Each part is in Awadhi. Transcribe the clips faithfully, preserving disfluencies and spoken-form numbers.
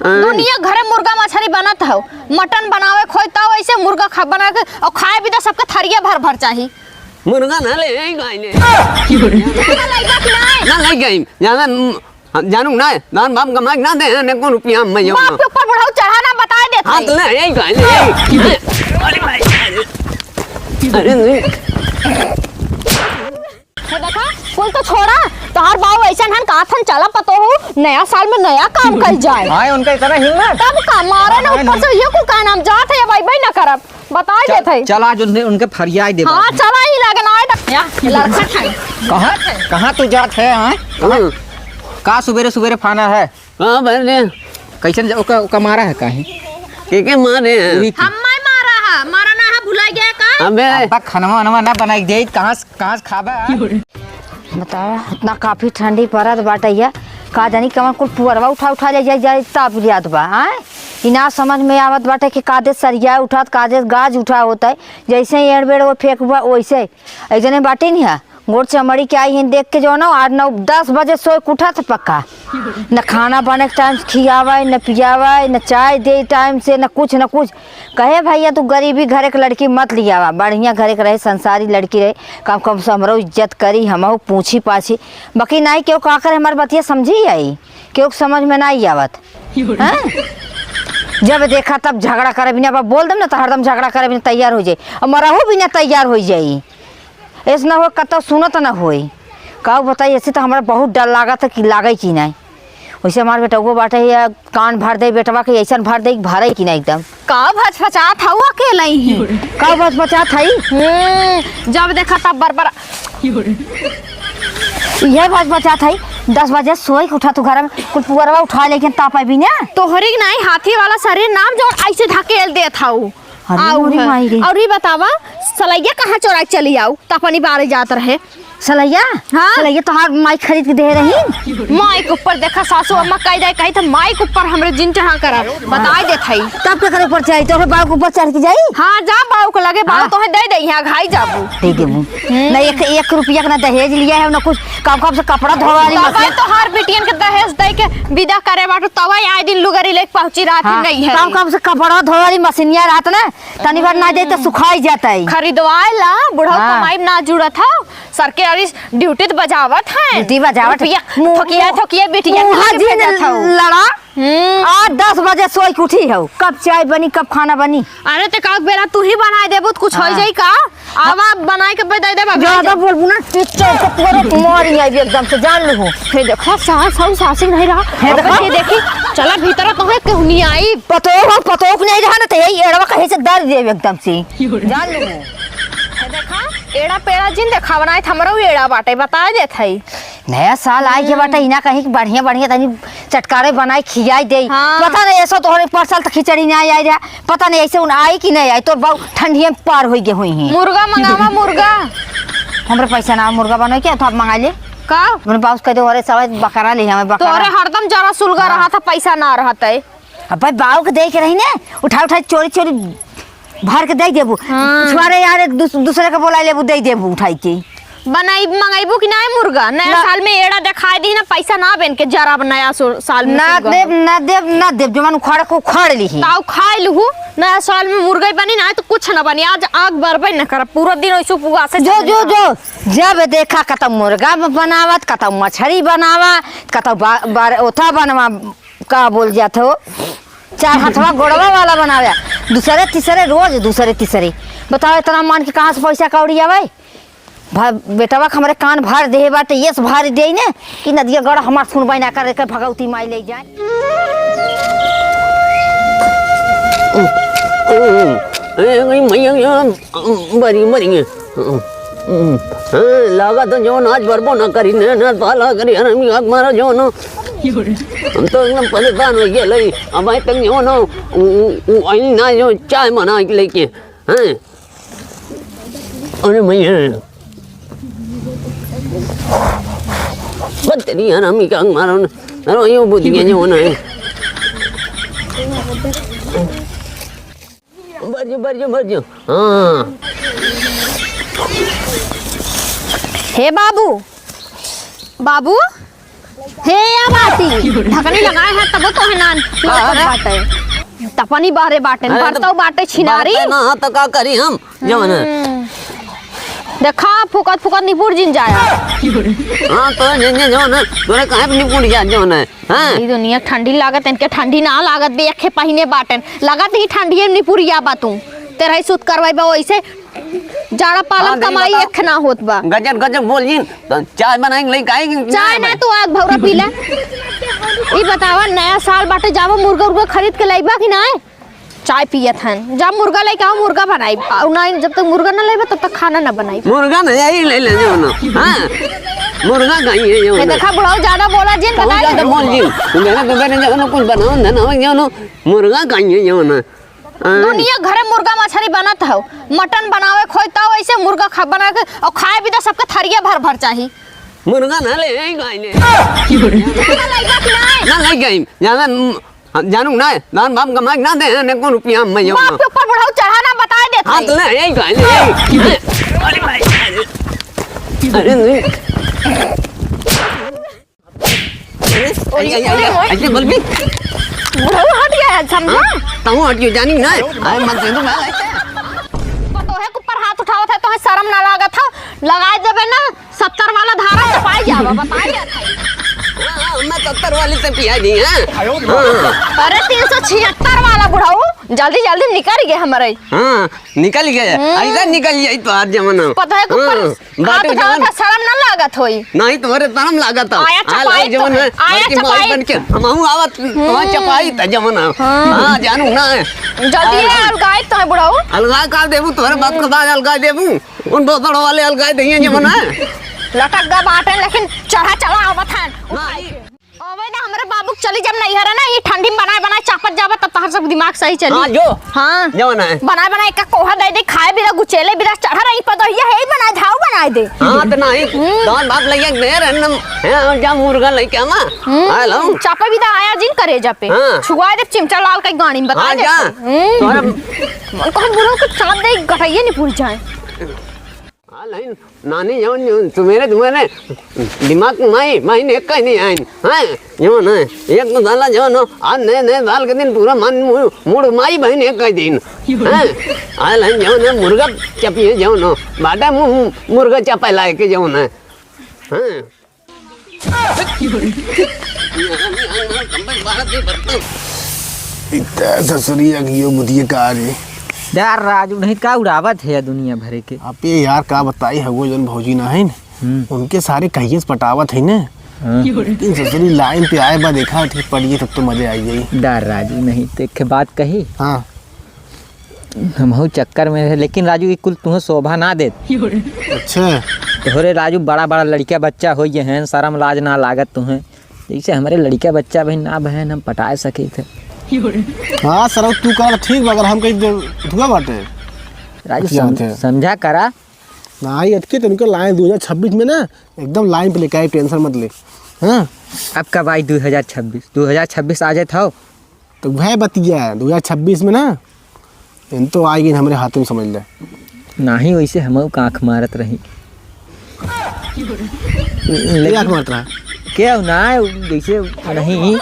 हाँ। दुनिया घरे मुर्गा मछरी बनत हौ, मटन बनावे खोई तौ ऐसे मुर्गा खा, बना के और खाए भी तो सबके थरिया भर भर चाही। मुर्गा ना ले, यही खाई ले। मुर्गा लइबा कि नहीं? ना ले गई, ज्यादा हम जानू ना, दान बाप कमाई ना दे, ने को रुपया हम मैं बाप के ऊपर बुढ़ऊ चढ़ा ना बताए देत हाँ, है। तो ले, यही खाई ले, यही। अरे भाई, अरे नहीं। हे देखा, कुल तो छोड़ा, तोहार बाऊ ऐसन हन, कहत हन, "चला पतोहू, नया साल में नया काम कइल जाए।" हाँ, उनका इतना हिम्मत। तब का, मारे ना हाँ, ऊपर से, ये कुल का नाम जात है, अब अइबे ना करब, बताई चल, देत है। चल, आज उन्हें, उनके फरियाई दे हाँ, बाबू। चला ही लगन आए तक, या, लड़का खाए। कहाँ, कहाँ तू जात है, हाँ? कहाँ? हम्म। का सुबेरे सुबेरे फाना है? हाँ, भर दे। कैसन जा-, ओका, ओका मारा है काहे? के, के मारे हैं? वही की। हम्मै मारा है, मारा ना है, भुला गया का? अबे। अब्बा, खनवा वनवा ना बनाई दे, कहाँ से, कहाँ से खाबा? बतावा, इतना काफी ठंडी पड़त बाटे या, का जानी कवन कुल पुअरवा उठा, उठा ले जाई, जाई, ताप जात बा, हाँ? ई ना समझ में आवत बाटे कि कादे सरिया उठात, कादे गाज उठा होत है, जैसे ही एड़ बेड़ वो फेंकबा, वैसे। एक जने बाटे नहीं है, गोड़ चमड़ी के आई हैं देख के जो ना, आठ, नौ, दस बजे सोए के उठत पक्का। न खाना बने के टाइम से खियावे, न पियावे, न चाय दे टाइम से, न कुछ, न कुछ। कहे, "भैया, तू गरीबी घरे के लड़की मत लियावा, बढ़िया घरे के रहे, संसारी लड़की रहे, कम, कम से हमरो इज्जत करी, हमहू पूछी पाछी।" बाकी नाई केहू का करे, हमार बतिया समझी आई, केहू के समझ में नाई आवत। हैं? जब देखा तब झगड़ा करे बिना, अब बोल देम ना तो हरदम झगड़ा करे बिना तैयार हो जाई, और मरहू बिना तैयार हो जाई। ऐस ना हो, कतौ सुनत ना होई। का बताई, ऐसे तो हमरा बहुत डर लागत है कि लागे कि नहीं। वैसे हमार बेटउओ बाटे, या कान भर दे बेटवा के, ऐसन भर दे कि भरे कि नहीं एकदम। का भचभचात हऊ अकेले ही? का भचभचात हई? हम्म, जब देखा तब बरबर। इहे भचभचात हई, दस बजे सोई के उठा तू घर में, कुल पुअरवा उठा लेकिन तापे भी ना। तोहरी के नहीं, हाथी वाला शरीर नाम जो ऐसे ढकेल देत हऊ। अरे आऊ मोरी है। माई रे। और ई बतावा, सलैया कहाँ चोरा के चली आऊ? त अपनी बारे जात रहे। सलैया? हाँ? सलैया तोहार माई खरीद के दे रही। माई के ऊपर देखा, सासू अम्मा कह जाए, कही तो माई के ऊपर हमरे जिन चढ़ा करा, बताई देत हई। तब केकरे ऊपर चढ़ी? तोहरे बाऊ के ऊपर चढ़ के जाई? हाँ, जा बाऊ के लगे, बाऊ हाँ। तोहे दे दे, यहाँ घाई जाबू। दे देबू। हम्म। ना एक, एक रुपया के ना दहेज लिया है, ना कुछ। कब, कब से कपड़ा धोवा वाली तबे मशीन। तोहार बिटियन के दहेज दे के विदा करे बाटू, तबे आए दिन लुगरी लेके पहुंची रहत हाँ, नहीं है। कब, कब से कपड़ा धोवे वाली मशीनिया रहत ना, तनी भर ना दे तो सुखाई जाता है। खरीदवाए ला, बुढ़ऊ हाँ। कमाई ना जुड़त हौ, सरकारी ड्यूटी तो बजावत है। ड्यूटी बजावत है। रुपया मुँह, थोकिया, मुँह, थोकिया बिटिया मुँह के जिन भेजत हौ। लड़ा। हम्म। आज दस बजे सोई के उठी हौ, कब चाय बनी, कब खाना बनी? अरे, ते का बेरा तू ही बनाए देबू, तो कुछ हो हाँ। जाई का? आवा, बनाए के पे दे देबा, भेज। ज्यादा बोलबू ना, चुपचाप के तोरे मारी आई एकदम से, जान लू। हे देखो, सास हऊ, सास ही नहीं रहा। हे देखो। ये देखी, चला भीतर तो है, केहू नहीं आई। पतोह, पतोह नहीं रहा ना, तो यही एड़वा कहीं से दर देब एकदम से। जान लू। हे देखा, एड़ा पेड़ा जिन देखावना है, हमरो एड़ा बाटे, बता देत हई। नया साल आए के बाटे, हम्म। इना कहीं बढ़िया बढ़िया तनी चटकारे बनाई खियाई दे। हाँ। पता नहीं ऐसा तोहरे परसल त खिचड़ी ना आई रहा, पता नहीं ऐसे उन आई कि नहीं आई, तोर बाऊ ठंडिया में पार होई गे होई हैं। मुर्गा मंगावा, मुर्गा। हमरे पैसा ना मुर्गा बने के, तो आप मंगा ले। का? अपने बाऊ से कह दे, "अरे सवाई बकरा ले हमें बकरा।" तोरे हरदम जरा सुलगा हाँ। रहा था, पैसा ना रहता है। अब भाई बाऊ के दे के रही ने, उठा उठा चोरी चोरी भर के दे देबू। हाँ। छुआरे यार एक दूस-, दूसरे के बोला लेबू, दे देबू उठाई के। बनाई, मंगाइबू कि नाय मुर्गा? नया ना। साल में एड़ा देखाई दी ना, पैसा ना बन के जरा अब नया सो-, साल में ना सुलगा देब, हो। ना देब, ना देब। जवन उखाड़े को उखाड़ ली। ताऊ खाई लूहू, नया साल में मुर्गा ही बनी ना, तो कुछ ना बनी। आज आग बरबे न करब, पूरा दिन ऐसे उपवास से जो, चले जो, रहा। जो, जब देखा कतौ मुर्गा ब-, बनावत, कतौ मछरी बनावा, कतौ बा-, बार-, ओथा बनवा, का बोल जात हो, चार हथवा गोड़वा वाला बनावे, दूसरे तीसरे रोज, दूसरे तीसरे। बताओ, इतना मान के कहाँ से पैसा कौड़ी आवे? भा-, बेटवा के हमरे कान भर देहे बाटे, ये से भर दे ने कि नदिया गढ़ हमार सुनवाई ना करे के भगवती माई ले जाए। ए, ए, ए, मैया, या, बरी, बरी। हाँ, लागत है जौन आज बरबो ना करी, ने, ने, पाला करी, हरामी आग मारा जौन। हम तो एकदम परेशान हो गए लई। अब आए तक जौन, उ, उ, उ, आई ना जो चाय बना के लेके, हैं? अरे भैया। बस तेरी हरामी का मारो ना। अरे यो बुद्धि के जो ना है। बरजो, बरजो, बरजो। हाँ। हे बाबू, बाबू, हे या बाटी, ढकनी लगाए है तबो तोहे नान लौकत बाटे। तपनी बहरे बाटे, अरे, बरतौ बाटे छिनारी। बरतै ना, तो का करी हम, जवन है। हम्म। देखा, फुकत फुकत निपुर जिन जाया। हाँ, तो जे, जे, जवन है, तोरे काहे पे निपुर जा, जवन है, हाँ? ई दुनिया ठंडी लागत, इनके ठंडी ना लागत बे, एखे पहिने बाटेन। लागत ही ठंडिये निपुरिया बा तू। तेरा ही सुत करवाई बा वैसे। जाड़ा पालन हाँ, दही कमाई बताओ। एक ना होत बा। गजब गजब बोल जिन, तो चाय बनाई के लेके आई कि चाय ना ना, बनाई? तू आग भौरा पी ले। ई बतावा, नया साल बाटे, जाबो मुर्गा उर्गा खरीद के लाइबा कि ना? चाय पियत हन, जब मुर्गा लेके आओ, मुर्गा बनाई। और ना, जब तक मुर्गा ना लेबा, तब तक खाना ना बनाई। मुर्गा ना, यही ले ले, जवन। हाँ, मुर्गा खाई है, जवन। ये देखा, बुढ़ाऊ ज्यादा बोला जिन, बहुत बताई ज्यादा दे। बोल जिन। मेरे तो, मेरे जवन कुछ बनाओ ना, ना, जवन मुर्गा खाई है, जवन। हाँ। दुनिया घरे मुर्गा मछरी बनत हौ, मटन बनावे खोई तौ ऐसे मुर्गा खा, बना के और खाए भी तो सबके थरिया भर भर चाही। मुर्गा ना ले, यही खाई ले। मुर्गा लइबा कि नाय? ना ले गई, ज्यादा, हम जानू ना, दान बाप कमाई ना दे, ने कौन रुपया हम मैं बाप के ऊपर बुढ़ाऊ चढ़ा ना बताए देत हाँ, है। तो ले, यही खाई ले, यही। अरे भाई, अरे नहीं। अरे, अरे, अरे, अरे, अरे, ऐसे बोल भी। बुढ़ऊ हट गया है, समझा? हाँ? तहूँ हट गयो, जानी ना। अरे, मत दे दो, मैं। पतोहे के ऊपर हाथ उठावत है, तोहे शर्म ना लागत हो? लगाए देबे ना, सत्तर वाला धारा चपाई जावा, बताई जात है। हाँ, हाँ, मैं सत्तर वाली से पिया दी, हाँ? हाँ। अरे, तीन सौ छिहत्तर वाला बुढ़ऊ, जल्दी, जल्दी निकल गए हमारे। हाँ, निकल गए। हम्म। ऐसा निकल जाई तो आज जमाना। पतोहे के ऊपर हाँ। बाटे हाथ उठावत जवन। है, शर्म ना लागत होई? नहीं, तोहरे शर्म लागत हो। आया हाल चपाई हो जवन तो है, है। आया बड़की माई चपाई। बन के हमहू आवत, तोहर हम्म। चपाई त जवन है। हाँ। हाँ, जानू ना है। जल्दी आया, है, आया। अलगाई तो है, बुढ़ऊ। अलगाई का देबू, तोहरे बात का बाद अलगाई देबू। उन दोसर वाले अलगाई दइए जवन है। लटक गा बाटे, लेकिन चढ़ा चढ़ा आवत है। हाँ। अबे ना, हमरे बाबू के चली जब नैहर है ना, ये ठंडी में बनाए बनाए चापत जाबा, तब तहर सब दिमाग सही चली। हाँ, जो। हाँ। जवन है। बनाए बनाए का कोहा दे दे, खाए बिरा, गुचेले बिरा, चढ़ा रही पदोहिया, हे ही बनाए, धाव बनाए दे। हाँ, तो नहीं। हम्म। दान बाप लइया के दे रहन हम। हैं, जा मुर्गा लेके आवा। हम्म। आ लो। चापे भी तो आया जिन करे जा पे। हाँ। छुआ दे चिमटा लाल का गाड़ी में बता हाँ, दे। जा। हम्म। तोहरा मन को हम बुढ़ऊ को चाप दे, गटइये नहीं भूल जाए। हाँ, लेकिन नानी जवन, जवन तुम्हेरे, तुम्हेरे दिमाग में माई, माई ने कहीं नहीं आइन। हैं? जवन है, एक तो साला जवन हो, आज नए, नए साल के दिन पूरा मन मु-, मूड माई बहन एक कह दिन। हैं? आयल है जवन है, मुर्गा चपिए जवन हो, बाटा मु-, मुर्गा चपे लायक जवन है। हैं? इतना ससुरी अगियो बुधिये का रे। यार राजू नहीं का उड़ावत है दुनिया भरे के। अब ये यार का बताई है वो जौन भौजी ना है न, हम्म। उनके सारे कहिए से पटावत है न। हाँ। लेकिन ससुरी लाइन पे आए बा देखा ठीक पड़िए तब तो मजे आई जाई। यार राजू नहीं तो एक बात कही। हाँ। हमहू चक्कर में रहे, लेकिन राजू, ई कुल तुहें शोभा ना देत। अच्छा। तोहरे राजू, बड़ा बड़ा लड़का बच्चा हो गए हैं, शर्म लाज ना लागत तुहें। जैसे हमरे लड़का बच्चा बहन ना बहन, हम पटाए सके थे। हाँ सर, तू कहा ठीक बा, अगर हम कहीं दे-, धुआ बाटे। राजू, अखिया सम-, होते हैं। समझा करा। ना, ये अटके तो उनके लाइन दो हज़ार छब्बीस में ना, एकदम लाइन पे लेके आए, टेंशन मत ले। हाँ। अब कब आई दो हज़ार छब्बीस? दो हज़ार छब्बीस आ जाए था। तो वह बतिया है, दो हज़ार छब्बीस में ना, इन तो आएगी हमरे हाथ में, समझ ले। नाही, वैसे हमहू का आँख मारत रही। के आँख मारत रहा? के ना, जैसे नहीं।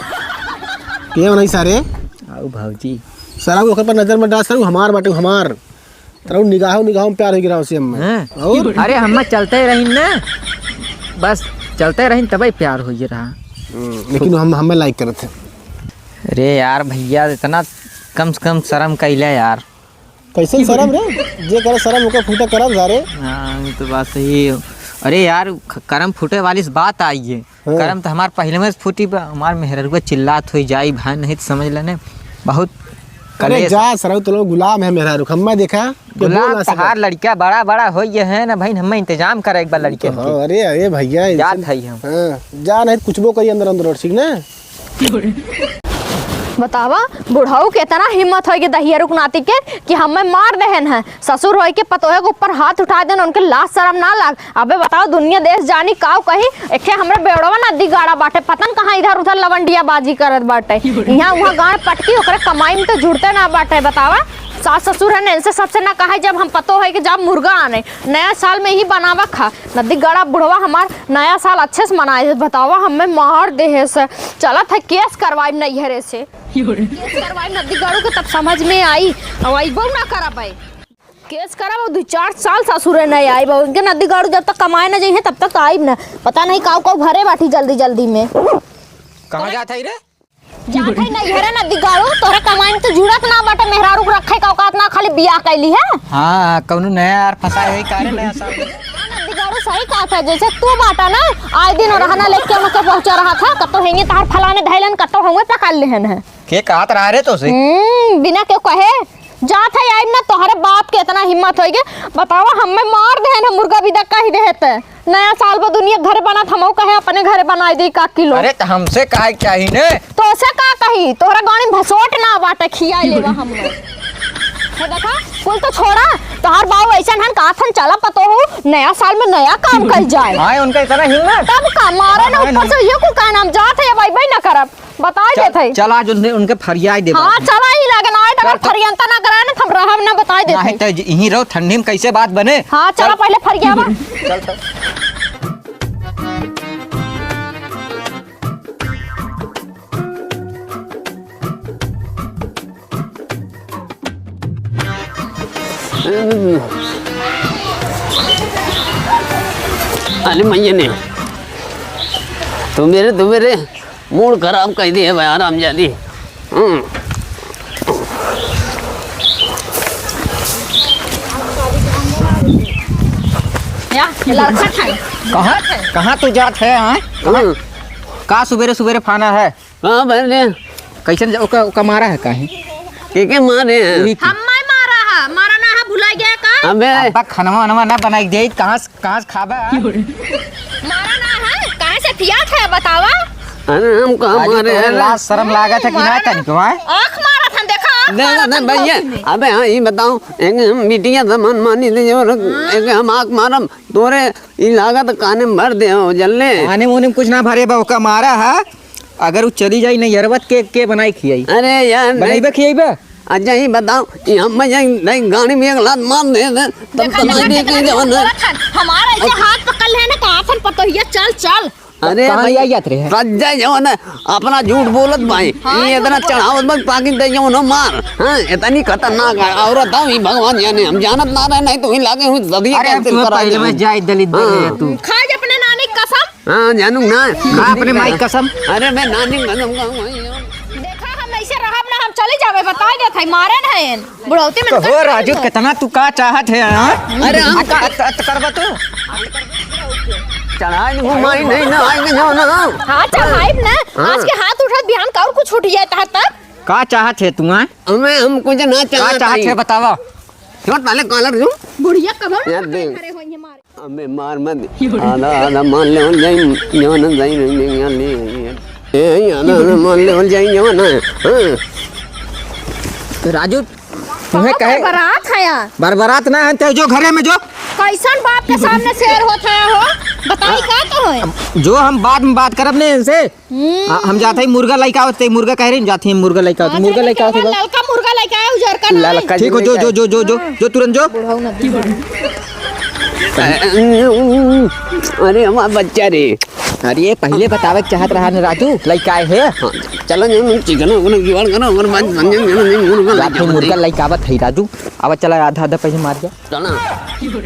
के नहीं सारे? आओ भौजी। सारा ओकर पर नजर मत डाल, सारा हमार बाटे, हमार। तेरा निगाहों निगाहों में प्यार हो गिरा उसे हमें। हैं? और? अरे, हम चलते रही ना, बस चलते रही, तबे प्यार हो रहा। हम्म, लेकिन हम, हमें लाइक करत है। अरे यार भैया, इतना कम से कम शर्म कैले यार। कैसे शर्म रे? जे करे शर्म ओकर फूटा करम सारे। हाँ, ये तो बात सही है। अरे यार, ख-, करम फूटे वाली से बात आई है। हाँ। करम तो हमार पहले में से फूटी बा, हमार मेहररुआ चिल्लात होई जाई भाई, नहीं तो समझ लेने बहुत अरे कलेश। जा सरऊ, तो लोग गुलाम है मेहरारू, हम्मा देखा, के बोल गुलाम ना सके। तहार लड़का बड़ा बड़ा हो ये है ना भाई, हमें इंतजाम करे एक बार लड़के तो के। हाँ, अरे, अरे भैया, जात ऐसे है हम। हाँ, जा नहीं तो कुछ वो करी अंदर अंदर और ठीक ना। बतावा, बुढ़ऊ के इतना हिम्मत होई के दहिया रुकनाती के कि हमें मार देहन है। ससुर होई के पतोहे के ऊपर हाथ उठा देन, उनके लाज शरम ना लाग। अबे बताओ, दुनिया देश जानी काऊ कही, एके हमरे बेवड़वा नदी गाड़ा बाटे, पता न कहाँ इधर उधर लवंडिया बाजी करत बाटे। यहाँ वहाँ गाड़ पटकी, ओकरे कमाई में तो जुड़ते ना बाटे। बतावा, सास ससुर है ना, इनसे सबसे ना कहा, जब हम पतो है कि जब मुर्गा आने, नया साल में ही बनावा खा। नदी गड़ा बुढ़वा हमार नया साल अच्छे से मनाए है, बतावा हमें मार देहे से। चलत है केस करवाई नैहरे से। केस करवाई नदी गड़ू के तब समझ में आई, अब अइबो ना करब है। केस करब, दू चार साल ससुरे नहीं आई बा। उनके नदी गड़ू जब तक कमाए न जइहे तब तक आइब न। पता नहीं काऊ काऊ भरे बाटी जल्दी जल्दी में। कहाँ जात है रे? जात है नैहरे नदी गड़ू, तोहरे कमाई में तो जुड़त ना बाटे, मेहरारू के रखे का औकात ना, खाली बियाह कैली है। हाँ, कौनो नया यार फंसा है का रे नया साल में? नदी गड़ू सही कहा था, जैसे तू बाटा ना, आए दिन रहना लेके उनके पहुंचा रहा था, कतो हेंगे तार फलाने धैलन, कतो हुए पकड़ लेहन है। के कहत रहा रे तोसे? हम्म, बिना केहू कहे जात है, आइब ना, तोहरे बाप के इतना हिम्मत होइगे, बतावा, हमें मार देहन है, मुर्गा भी धक्का ही देहत। नया साल बा, दुनिया घरे बनात, हमहू कहे अपने घरे बनाई दे एक आध किलो। अरे, त हमसे काहे के चाही ने? तोसे का कही, तोहरा गाड़ी में भसोट ना बाटे, खिया लेवा हमने। हे देखा, कुल तो छोड़ा, तोहर बाऊ ऐसन हन, कहत हन, चला पतोहू, नया साल में नया काम कइल जाए। हाँ, उनका इतना हिम्मत? तब का, मारे ना हाँ, ऊपर से, ये कुल का नाम जात है, अब अइबे ना करब। बताई चल, देत हई। चल, आज उन्हें, उनके फरियाई देबा। हाँ, चला ही लागन, आज अगर चल, चल। फरियंता ना कराए ना, त हम रहब ना, बताई देत हई। नहीं, त यहीं रहो, ठंडी में कैसे बात बने? हाँ, चला चल। पहिले फरियावा। चल, चल। अरे मैया ने, तू मेरे, तू मेरे मूड खराब कर दिए भाई, हरामजादी। हम्म। या, लड़का खाए। कहाँ, कहाँ तू जात है, हाँ? हम्म। का सुबेरे सुबेरे फाना है? हाँ, बहन रे। कैसन जा-, ओका, ओका मारा है काहे? के, के मारे हैं? वही तो। हम्मे मारा है, मारा ना है, भुला गया का? अबे। अब्बा, खनवा वनवा ना बनाई दे, कहाँ से, कहाँ से खाबा? मारा ना है, काहे से पियात है, बतावा? अरे, हम कहाँ आज मारे तोरे हैं? लाज शरम लागत है कि ना मारा ना। तनिको, हाँ? आँख मारा था, देखा, आँख दे, मारा दे, था भैया। गलती में। अबे, हाँ, ये बताओ, एक हम बिटिया से मन मानी दे और हाँ। एक हम आँख मारम, तोरे ई लागत काने में भर दे हो, जल्ले। काने मुने में कुछ ना भरे बा, ओका मारा है। अगर उ चली जाई नैहरवा त के, के बनाई खियाई? अरे यार, नहीं। बनइबे खियाइबे? अच्छा, ई बताओ, ई हम जाई, नहीं, गाड़ी में एक लात मार दे, दे, तब देखा, तो देखा, नहीं कितना देखे जवन है। बोलत हन। हमारा ऐसे हाथ पकड़ ले ना, कहा थन पतोहिया, "चल, चल।" अरे कहाँ भाई, ले आई जात रहे हैं? सज्जा जवन है, अपना झूठ बोलत भाई। हाँ, ई झूठ इतना बोलत। चढ़ावत बस पाकिट दे जवन हो मार। हाँ, इतनी खतरनाक औरत है, ई भगवान जाने, हम जानत ना रहे, नहीं तो ई लागे हुई सदिया अरे, हम cancel तुम्हें करा पहले दे। में जाए दलित बने हाँ। है तू। खा जा अपने नानी कसम। हाँ, जानू ना। खा अपने माई कसम। अरे, मैं नानी कसम खाऊं भाई। देखा, हम ऐसे रहब ना, हम चले जाबे, बताई देत हई, मारे न हयन। बुढ़ौती में तो हो राजू, कितना तू का चाहत है, हाँ? अरे, हम अत, अत, अत करबा तू? चढ़ाई नहीं, माई नहीं, ना आई नहीं, ना, ना। हाँ, चढ़ाई ना। हाँ। आज के हाथ उठत, बिहान का और कुछ उठ जाए तहार तब? का चाहत है तू, हाँ? हमें, हम कुछ ना का चाहत चाहत हई। है, बतावा। छोड़ पहले कॉलर जो। बुढ़िया कब यार दे। खड़े होई है मारे। अबे मार मत। आधा, आधा मान लेवल जाई, जवन जाई, नहीं, नहीं, यहाँ ले, यहाँ ले। ए, आधा, आधा मान लेवल जाई, जवन है। हाँ। तो राजू, तुम्हें कहे बरबरात है यार। बरबरात ना है, ते जो घरे में जो। कैसन बाप के सामने शेर होत है हो? बताई का तो है? जो हम बाद में बात करब ने इनसे। हम्म। हाँ, हम जात हई मुर्गा लइका आवत, ते मुर्गा कह रही, जात हई मुर्गा लइका आवत, हाँ, मुर्गा लइका आवत बा। ललका मुर्गा लइका है, उजरका ना। ललका ठीक हो, जो, जो, जो, जो, जो, जो तुरंत जो। बुढ़ऊ ना। अरे हमार बच्चा रे। अरे पहले बतावे के चाहत रहा न राजू, लइका आए है। हाँ, चलो जो चिकन उकन जुगाड़ करो, ओकर बाद समझे, समझे, मुर्गा जात हई लइका मुर्गा आवत। लइका आवत है राजू, अब चला आधा आधा पैसे मार जा। चलो।